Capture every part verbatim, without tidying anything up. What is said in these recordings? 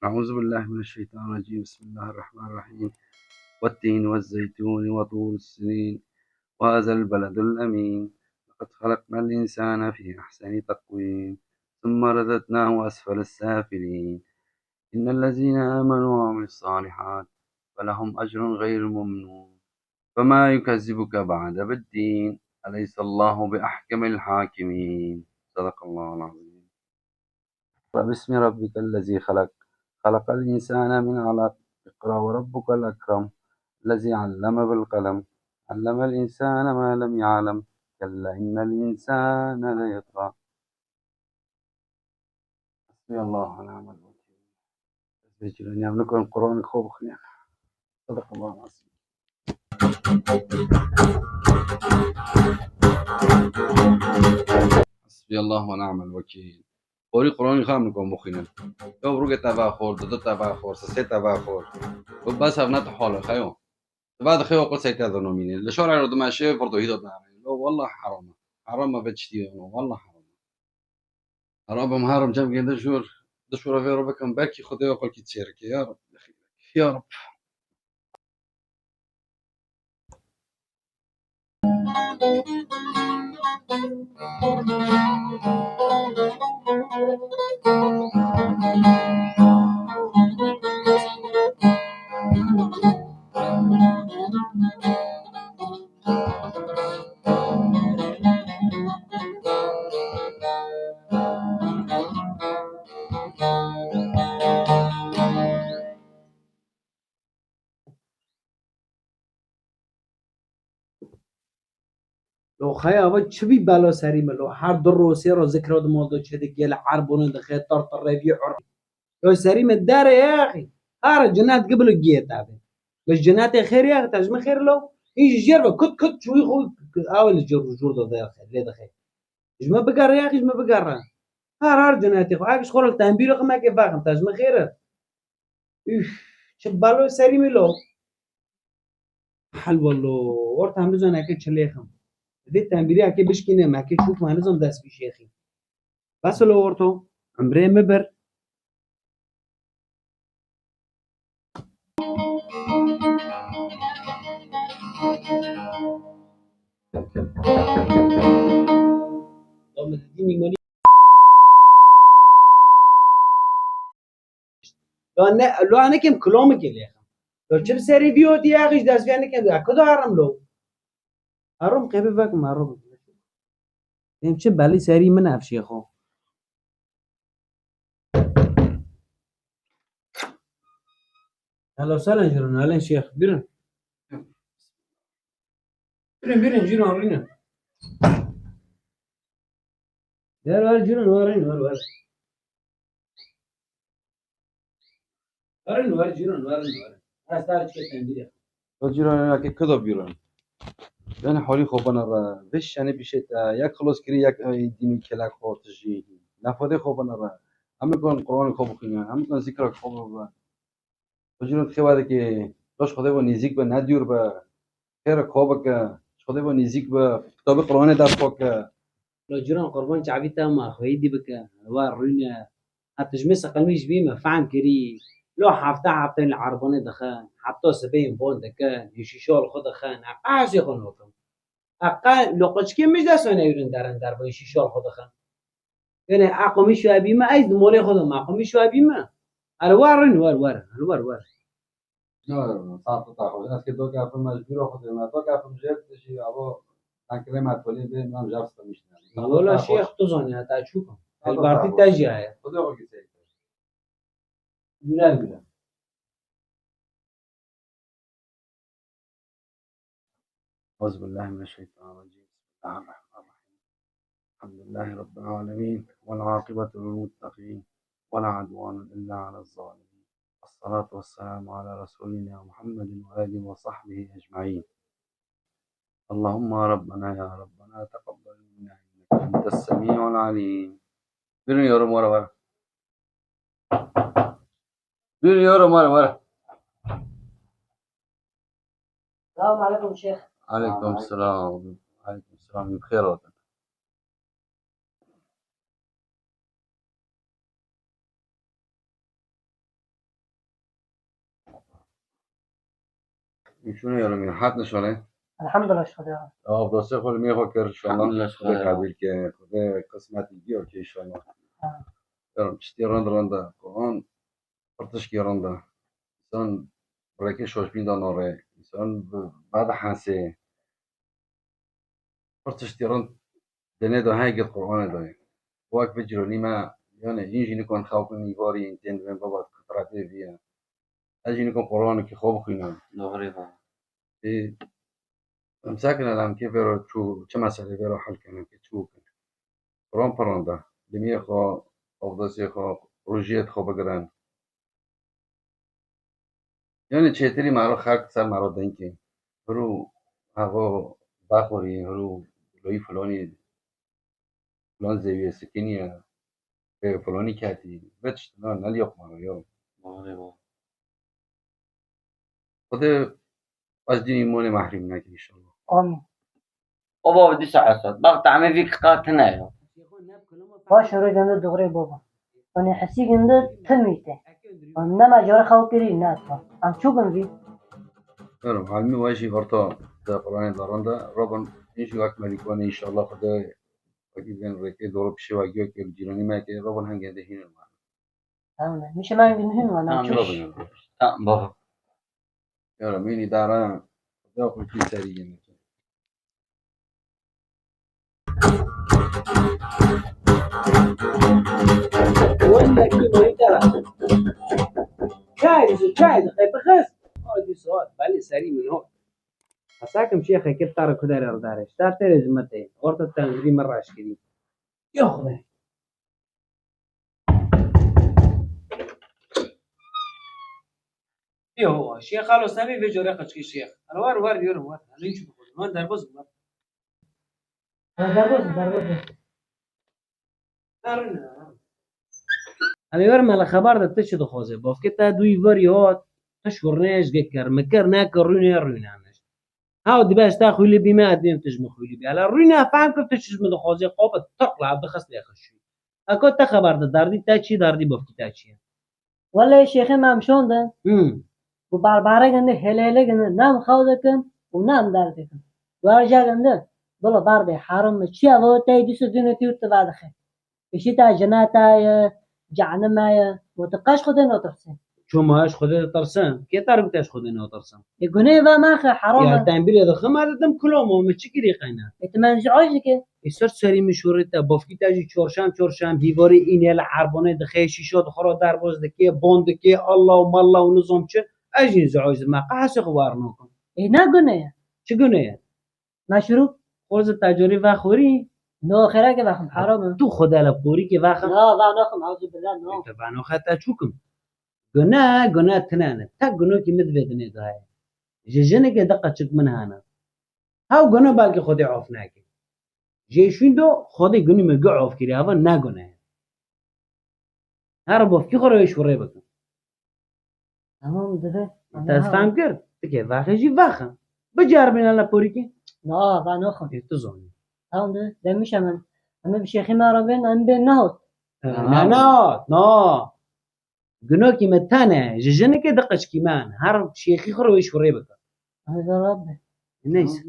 أعوذ بالله من الشيطان الرجيم. بسم الله الرحمن الرحيم. والتين والزيتون وطور سينين وهذا البلد الأمين. لقد خلقنا الإنسان في أحسن تقويم. ثم رددناه أسفل سافلين. إن الذين آمنوا وعملوا الصالحات فلهم أجر غير ممنون. فما يكذبك بعد بالدين. أليس الله بأحكم الحاكمين. صدق الله العظيم. اقرأ باسم ربك الذي خلق. خلق الإنسان من علق. اقرأ وربك الأكرم. الذي علم بالقلم. علم الإنسان ما لم يعلم. كلا إن الإنسان ليطغى. حسبي الله ونعم الوكيل. Vê cîranî em nikin Qur'anê xwe bixwînin. Sadaqallah azîm. Hasbiyallah ve ni'mel vekîl. Porî Qur'anê xwe em nikin bixwînin. Ew rûgê teva xor, dudu teva xor, sisê teva xor. Bu bes ev ne tu hol e, xeyo. Teva dixê oqil seyte dinomînê. Li şarê ro dimeşê, virdo hîdo dinarê. Lo wallah heram e. Heram e vê tiştî ye, lo wallah heram e. Rabim herim cem gênde jor, di şora vê ro bikim, belkî Xwedê oqilkî çêrike. Ya Rab, ya Rab. Lo xeya ve çi bî bela serî min lo. Her du ro sê ro zikra di mal de çêdike, li erbonê dixe, tar tar revî ur. Lo serî min dere ye axî. Her cinet gibi lo giyê te be. Li cinetê xêr ye axî, te ji min xêr lo. Hîn ji jêr ve kut kut çûyî xwe awe li jêr jûr de lê dixe. Ji min bigere ya, ji min bigere. Her her cinetê xwe. Ek ji xwe re li tembîrê xwe meke vexim, te ji min xêr e. Üf, çi balo serî min lo. Hel wallo, orta em bizan eke çi lêxim. Vê tembîrê eke bişkîne, meke çûk me nizam dest bî şêxî. Bes lo orto, emrê mi bir. Lo ne, lo nekem kilomekê lêxim. Lo çi bi serî vî û dî ya xîş dest vê nekem, ya kudo herim lo. Herim qebi vekim herim. Em çi belî serî min ev şêxo. Hello, selen jirin, helen şêx, birin. Birin, birin, jirin, birin. Ver, ver, jirin, ver, ver, ver. Werin, wer cîran, werin, werin. Ez te çike tembîrê. O cîran ya ke kida bîran. Yani halî xwe bana re. Vê şenê bişê te. Yek xilos kirî, yek, e, dînî kelek xwe tijî. Nefadê xwe bana re. Em nikon Qur'anê xwe bixwînin. Em nikon zikra xwe bibe. O cîran xewa de ki, baş Xwedê bo nêzîk be, ne dûr be. Xêr e, ko bike. Xwedê bo nêzîk be. Kitabê Qur'anê dest xwe ke. Lo cîran qurban çavî te ma xweyî dî bike. Wa rûne. Heta ji min seqilmî ji bî me fehm kirî. Lo hefte hefte li erbonê dixin. Hefta sibê yên bon dikin. Ê şîşol xwe dixin. Eqe hesê xwe nokim. Eqe loqoçikê min ji dest we neyûrin derin derba ê şîşol xwe dixin. Yene eqo min şuya bî me, ez di molê xwe de me, eqo min şuya bî me. Ere wa rûn, wer, wer. Ere wer, wer. No, saet ta xwe. Ez ke do kefim mecbûr xwe dê me. Do kefim jêr dişî avo. Sen kirê me tolê bê, em jev simiştin. Wala şêx tu zanî, heta çûka. Elbartî te jî heye. Xwedê xwe gîseyî. Güle güle. أعوذ بالله من الشيطان الرجيم. بسم الله الرحمن الرحيم. الحمد لله رب العالمين، والعاقبة للمتقين، ولا عدوان إلا على الظالمين. والصلاة والسلام على رسولنا محمد وآله وصحبه أجمعين. اللهم ربنا يا ربنا تقبل منا إنك أنت السميع العليم. Buyurun yorum, var var. Buyurun yorum, var var. Selamun aleyküm şêx. Aleyküm selam. Aleyküm selam. Bi xêr hatin. Çûne yarim, rahat nişane. Elhamdülillah, şükür ya. Ev dosya xwe li mêr xwe kir, inşallah. Elhamdülillah, şükür. Xwedê qebîl ke, Xwedê qismetî diyo ke, inşallah. Ha. Yarim, tiştê rind rind e. Quran pir tiştê rind e. Însan rêkê şoşbîn da nare. Însan bi, bad hensê. Pir tiştê rind dinê de heye, gel Qur'anê de ye. Wek bi cîronî me, yani, hîn jî nikon xew bin îvarî, tên dibên baba, kutrate viye. Ez jî nikim Qur'anekî xwe bixwînim. Doğru va. Ê, em sekine, em kê vêro çû, çi meselê vêro hel kene, kê çû kin. Qur'an pir rind e. Dimiyê xwe, avdestê xwe, rojiyê xwe bigirin. Yani çêtirî mero xelk ser mero dengê. Hiro havo baxorî, hiro loyî filonî, filon zeviyê sikiniye, ê, filonî ketî. Ve tişt, na, ne liyo xmaro yo. Mare va. Xwedê ez dînî monê mehrîm neke, înşallah. Amîn. Baba, bi dîsa hesat. Bak, tahmê vî qat tine ya. Baş û rêgende doğru baba. Hani hesî gende tim îte. Hani nema cara xew kirî ne ta. Em çû bin vî. Berim, halmî wajî orta de Qur'anê daranda. Robin, înşî wek melîkone, înşallah Xwedê wekî bên rêkê doğru pişê wagî wekî cîranî me ke Robin henge de hînin var. Tamam, mişe men gün hîn var. Tamam, Robin. Tamam, baba. Yara, mînî dara, da xwe kî serî gene. Wele kî wayî dara. Çay, çay, qey bixist. Hadi saat, belê serî min hot. Hesakim şêxe kir tar ku der el dare. Ştar tere ji me tê. Orta tenzî me raş kirî. Yok be. Yo, şêx xalo semî vê corê qeçkî şêx. Alo, war, war, yorum, war. Alo, hiç bixwazim. War, derbaz bim, war. Ha, derbaz bim, derbaz bim. Darine. Alo, yorum, hele xebar de tu çi dixwazê? Bavkê te dûyî verî hat, tu şurnê ji gek ker, mi ker, ne ker, rûnê, rûnaniş. Haw dibe ez ta xwîlî bîme, ez dibêm tu ji min xwîlî bî. Hele rûne fehm kir tu çi ji min dixwazê, xwe bi tiq la dixist lê xişû. Eko te xeber de derdî te çi, derdî bavkî te çi ye? Wele şêxê me em şonde. Hmm. Ku barbare ginde, hele hele ginde, ne em xew dikin û ne em derd dikin. Werja ginde, bilo barbê herim mi çi ye, vo tey dîsu dûnê tî û tu vedixe. Pişî te jineta ye, cehenime ye, û tu qeş Xwedê notirsî. Çoma ez Xwedê ditirsim? Kê te got ez Xwedê notirsim? Ê gunê ve mexe, heram e. Ya tembîrê dixim, ez didim kulom o, min çi kirî qeyne? Ê tu men ji aş dike. Ê ser serî min şûrê te, bavkî te jî çorşem çorşem hîvarê înê li erbonê dixê, şîşo dixwara derbaz dike, bon dike, Allah û mallah û nizam çi, ez jî ji aş dime, qe hesê xwe wer nakim. Ê ne gunê ye. Çi gunê ye? Meşrûb. Xorze tecorî vexorî? No, xêreke vexim, heram e. Tu xwe de le porîkê vexim. Na, vanaxim, euzubillah, no. Te vanoxe te çûkim. Gune, gune tine ne. Tek gunokî min di vê dinê de heye. Ji jinekê di qeçik min hene. Hew gune belkî Xwedê af neke. Jê şûn do Xwedê gunî min gu af kiriye, heva ne gune ye. Her bavkî xwe re wê şûrê bikin. Tamam, dibe. Te ez fehm kir. Tikê vexê jî vexe. Biceribîne li porîkê. Na, vanaxim. Ê, tu zanî. Tamam, dibe. Demiş hemen. Em ê bi şêxî me re bên, em bên nehot. He, tamam. Ne, nehot, na. Gunokî me tene, ji jinekê di qeçkî me ne. Her şêxî xwe re wê şûrê bike. Hadi Rabbi. Neyse.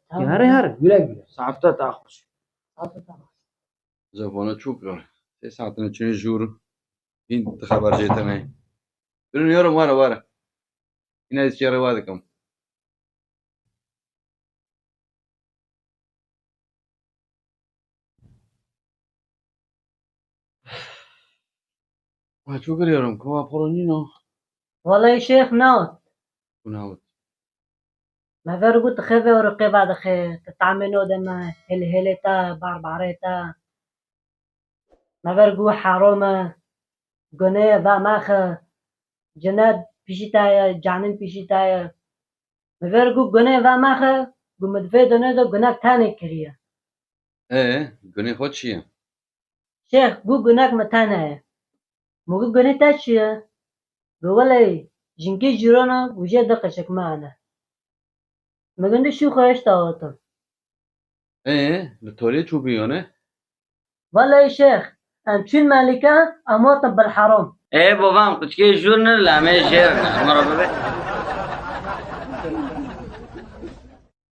Tamam, Rabbi. Ya, here, here, güle güle. Saete te xweş. Saete te xweş. Zefona çok var. Sê saatine çine jûr. Hîn di xeber jê te neyê. Birin yorum, were, were. Yine ez çêre wa dikim. Wa çok görüyorum. Kova poro nîno. Vallahi şêx newt. Ku newt. Me ver got xêve û riqê vedixe, tu tamê node me, hêlê hêlê te, barbarê te. Me ver got heram e, gunê ye, vemexe, cinet pişî te ye, cenim pişî te ye. Me ver got gunê vemexe, got min di vê dunê de gunek tenê kiriye. Ê, gunê xwe çi ye? Şêx, got gunek min tene ye. Min got gunê te çi ye? Got welê jinkê cîrana û jê di qeçek me hene. Min gindi şû xwe hêşta hatim. Ê, li tolê çû biyone? Welê şêx, em çûn melike, em hatin bil heram. Ê, bova, em quçikê jûr ne, la me jêr ne, em re bibe.